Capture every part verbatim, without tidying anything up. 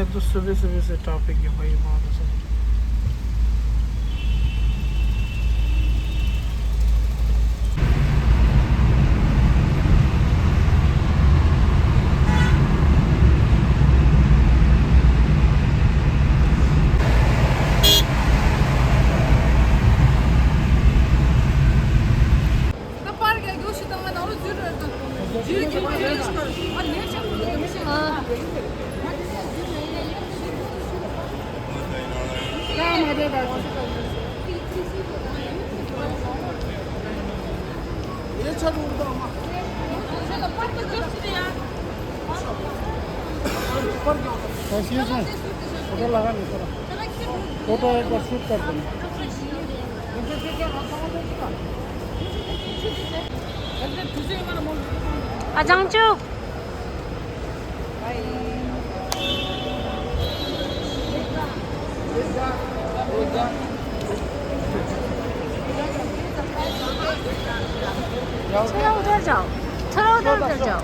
ཚོ་སུ་བེ་སུ་བེ་སེ་ཊོ་པིག་ཡོང་གི་ཡོད་མ་རེད་ཟེར། ऐसी है, फोटो लगा नहीं थोड़ा। फोटो एक बार शूट कर देना। ཨ་ཅང་ཅུག थोड़ा उधर जाओ, थोड़ा उधर, उधर जाओ।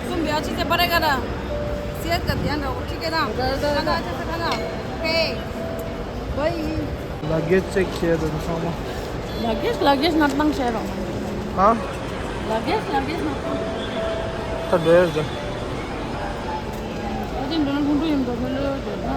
तुम भी अच्छे से पढ़ेगा ना, सेहत का ध्यान रखो, ठीक है ना? खाना अच्छे से खाना। Okay, bye. लगेज चेक किया था सामान। लगेज, लगेज नॉट मंग शेयर हो। हाँ? लगेज, लगेज नॉट मंग। तो डेढ़ सौ। अरे, दोनों घुंडू इन दोनों लो, दे ना।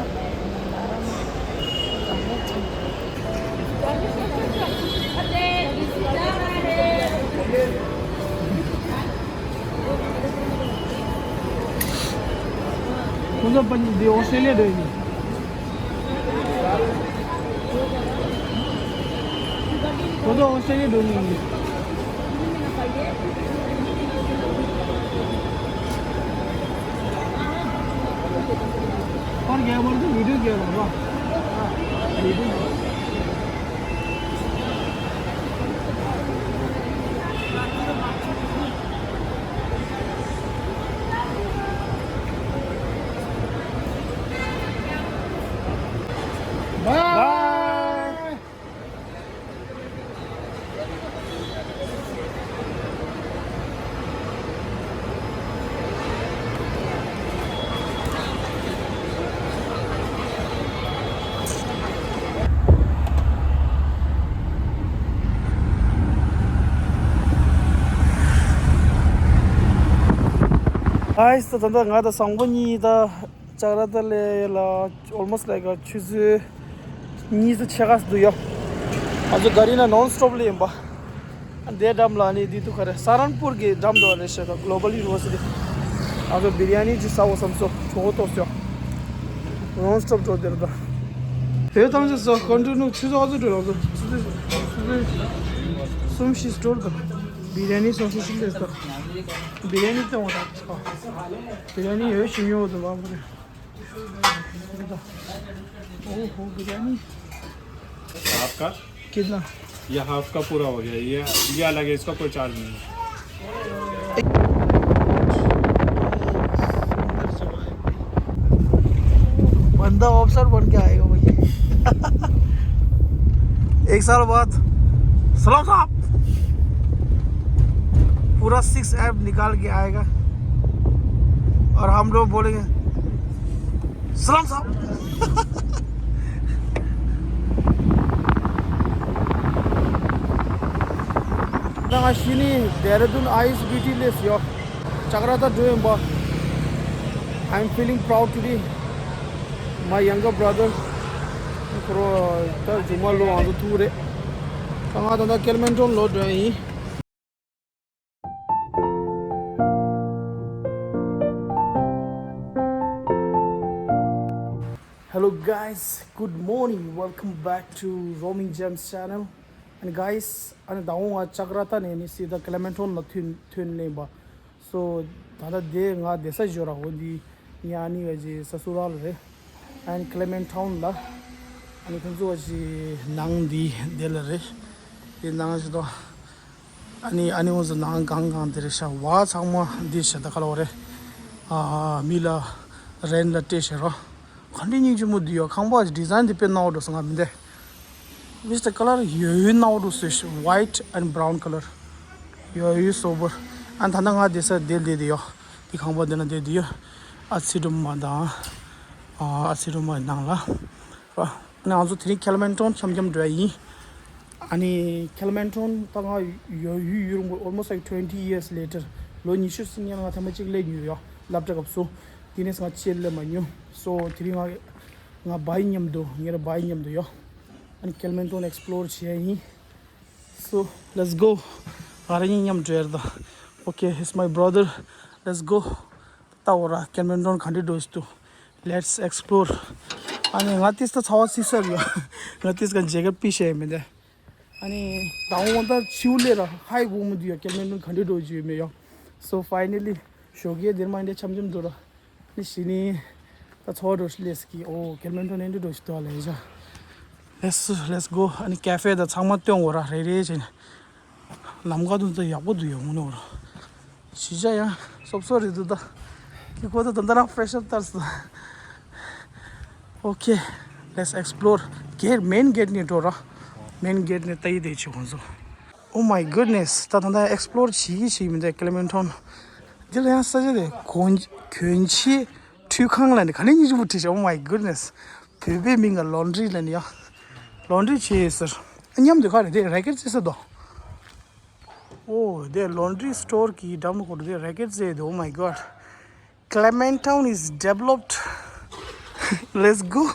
ཁོང་ཚོ་པ་འདི་ཨོ་སི་ཊྲེ་ལི་ཡ་འགྲོ་ཡིན། ཁོང་ཚོ་ཨོ་སི་ཊྲེ་ལི་ཡ་འགྲོ་ཡིན། ཁོང་རྒྱལ་བར་དུ་བི་ཌིའོ་རྒྱལ་བར་བ། བི་ཌིའོ། Bye. ཨའི་སི། ད་ལྟ་ང་དང་བཟང་པོ་གཉིས་ད་ཅག་ར་ཏ་ལའི་ལ་almost like a ཆུ་ཚོད་གཉིས་ཙམ་ཕྱེད་ཀ་འདུག་ཡ། ང་ཚོ་ག་རི་ནང་non stop ལ་ཡིན་པ། འདིའི་འགྲམ་ལ་ནི་འདི་འདུག་ག་རེ། ས་རན་པུར་གྱི་འགྲམ་འདུག་རེད་ཤག་ད་Global University། ང་ཚོ་བི་རི་ཡ་ནི་ཅིག་ཟ་འོ་བསམ་སོང་། གྲོད་ཁོག་ལྟོགས་སོང་། རོང་སྟོབ་འགྲོ་དེར་ད། དེ་ཐམས་ཅད་ཟ་ཀོན་ཊི་ནུ་ཆུ་ཚོད་ག་ཚོད་འགྲོ་ལ་ཚོད་ཆུ་ཚོད་ཆུ་ཚོད་གསུམ་བཞི་འགྲོ་ད། བི་རི་ཡ་ནི་སོང་ཤི་ཤི་ལས་ད། བི་རི་ཡ་ནི་སྟོན་འོ་ད། བི་རི་ཡ་ནི་ཡོད་ཤི་མྱོང་འོ་དུ་ལ་བུ་རེ། ओहो बिरयानी। आपका? कितना? ये हाफ का पूरा हो गया। ये ये अलग है, इसका कोई चार्ज नहीं है। बंदा ऑफिसर बन के आएगा भाई। एक साल बाद सलाम साहब, पूरा सिक्स एब निकाल के आएगा और हम लोग बोलेंगे सलाम साहब। ད་ང་ཤི་ནི་ཌེ་ར་ཌུན་ཨའི་ཨེས་བི་ཊི་ལས་ཡོད། ཅག་ར་ཏ་འགྲོ་ཡིན་པ། I'm feeling proud today. My younger brother. ཁོ་རོ་ད་ཇུ་མ་ལོ་ང་ཚོ་ཐུག་རེད། ད་ང་ད་ད་ཀེལ་མན་ཊོན་ལོ་འགྲོ་ཡིན། Hello guys, good morning. Welcome back to Roaming Gems channel. And guys, ཨ་ནི་ད་འོང་ང་ཅག་ར་ཏ་ནས་ནི་སི་ད་ཀེལ་མན་ཊོན་ལ་ཐོན་ཐོན་ལེན་པ། So ད་ལྟ་དེ་ང་བསྡད་ས་ཞོར་ར་འོ་འདི་ངའི་ཨ་ནི་ག་ཅི་ས་སུ་ར་ལ་རེད། ཨན་ཀེལ་མན་ཊོན་ལ་ཨ་ནི་ཁོང་ཚོ་ག་ཅི་ནང་འདི་དེ་ལ་རེད། དེ་ནང་ཞིག་ཏོ། ཨ་ནི་ཨ་ནི་འོ་ཚོ་ནང་གང་གང་དེ་རེད་ཤག་བ་ཚང་མ་འདི་ཞེ་ད་ག་ལ་བ་རེད། ཨ་མི་ལ་རེན་ལ་སྤྲད་ཤེ་རོ། ག་འདྲ་སྙིང་རྗེ་མོ་འདི་ཡོད། ཁང་པ་ཌི་ཛའིན་འདི་དཔེ་སྣང་བ་འགྲོ་སོང་ང་མི་འདི། Which the color ཡོད་ཡོད་སྣང་བ་འགྲོ་སོང་། White and brown color ཡོད་ཡོད་སོ་པོར། ཨ་ད་ནི་ང་བསྡད་ས་དེ་བསྡད་དེ་ཡོད། དེ་ཁང་པ་འདི་ན་བསྡད་དེ་ཡོད། ཨ་ཚི་སྒྲོལ་མ་དང་། ཨ་ཨ་ཚི་སྒྲོལ་མ་ནང་ལ། ཨ་ང་ཚོ་དེ་རིང་ཀེལ་མན་ཊོན་འཆམ་འཆམ་འགྲོ་ཡ་ཡིན། ཨ་ནི་ཀེལ་མན་ཊོན་ད་ང་ཡོད་ཡོད་ཡོད་རུང་almost like twenty years later ལོ་ཉི་ཤུ་ཙམ་སྔོན་ང་ཐེངས་མ་གཅིག་སླེབས་མྱོང་ཡོད། སློབ་གྲྭ་སྐབས་སུ། དེ་ནས་ང་ཕྱིར་སླེབས་མ་མྱོང་། So དེ་རིང་ང་ང་བའི་མཉམ་དུ་ངའི་བའི་མཉམ་དུ་ཡོད། ཨ་ནི་ཀེལ་མན་ཊོན་ཨེག་སི་པི་ལོར་བྱེད་ཡ་ཡིན། So let's go. ང་རང་གཉིས་མཉམ་འགྲོ་ཡ་རེད་ད། Okay, he's my brother. Let's go. ད་འོ་ར་ཀེལ་མན་ཊོན་ག་འདྲ་འགྲོ་ཞིག་འདུག Let's explore. ཨ་ནི་ང་ཏིས་ད་ཚ་བ་སི་སར་ཡོད། ང་ཏིས་ག་ཇེ་ཀེཊ་པི་ཤེས་མི་འདུག་ཨ་ནི་ད་འོང་ད་ཆིའུ་ལེ་ར་ཧའི་གུ་མུ་དུ་ཡ་ཀེལ་མན་ཊོན་ག་འདྲ་འགྲོ་རྒྱུ་ཡོད་མེད་ཡ། So finally ཞོགས་ཀས་དེར་མ་འདྲ་འཆམ་འཆམ་འདུག་ར། ནི་ཞི་ནི་ད་ཚོ་འགྲོ་ཤི་ལེ་སི་ཀི་ཨོ་ཀེལ་མན་ཊོན་ནས་འདྲ་འགྲོ་ཤི་འདུག་ཨ་ལེ་ཡ། Let's let's go. ཨ་ནི་ཀེ་ཧྥེ་ད་ཚང་མ་སྟོན་འོ་ར་རེ་རེ་བྱས་ནས། ལམ་ཁ་དུ་ད་ཡག་པོ་འདུག་ཡོང་ནོ་ར། གཞིས་ཆགས་ཡང་སོབ་སོབ་རེད་འདུག་ད། ཁྱི་ཁོ་ད་ད་ད་རང་ཕེ་རེ་ཤར་བཏར་སོང་། Okay, let's explore. གེ་ཊི་མེན་གེ་ཊི་ནས་འགྲོ་ར། མེན་གེ་ཊི་ནས་ལྟ་ཡི་དེ་ཆུ་ཁོང་ཚོ། Oh my goodness. ད་ད་ད་ཨེག་སི་པི་ལོར་བྱེད་ཀྱི་བྱེད་ཀྱི་མི་འདུག་ཀེལ་མན་ཊོན། འདི་ལ་ཡང་ས་ཆ་དེ་གོན་གྱོན་ཆས་འཁྲུད་ཁང་ལ་ནི་ག་ནས་སྙིང་རྗེ་པོ་བྲིས་ཤག Oh my goodness. བོད་པའི་མིང་ལ་ལོན་ཌི་རི་ལ་ནི་ཡ། ལོན་ཌི་རི་བྱེད་ཟེར། མཉམ་དུ་ག་རེ་དེ་རེ་ཀེཊ་རྩེ་ས་དོ། Oh, the laundry store key drum code the racket say, oh my god. Clement Town is developed. Let's go.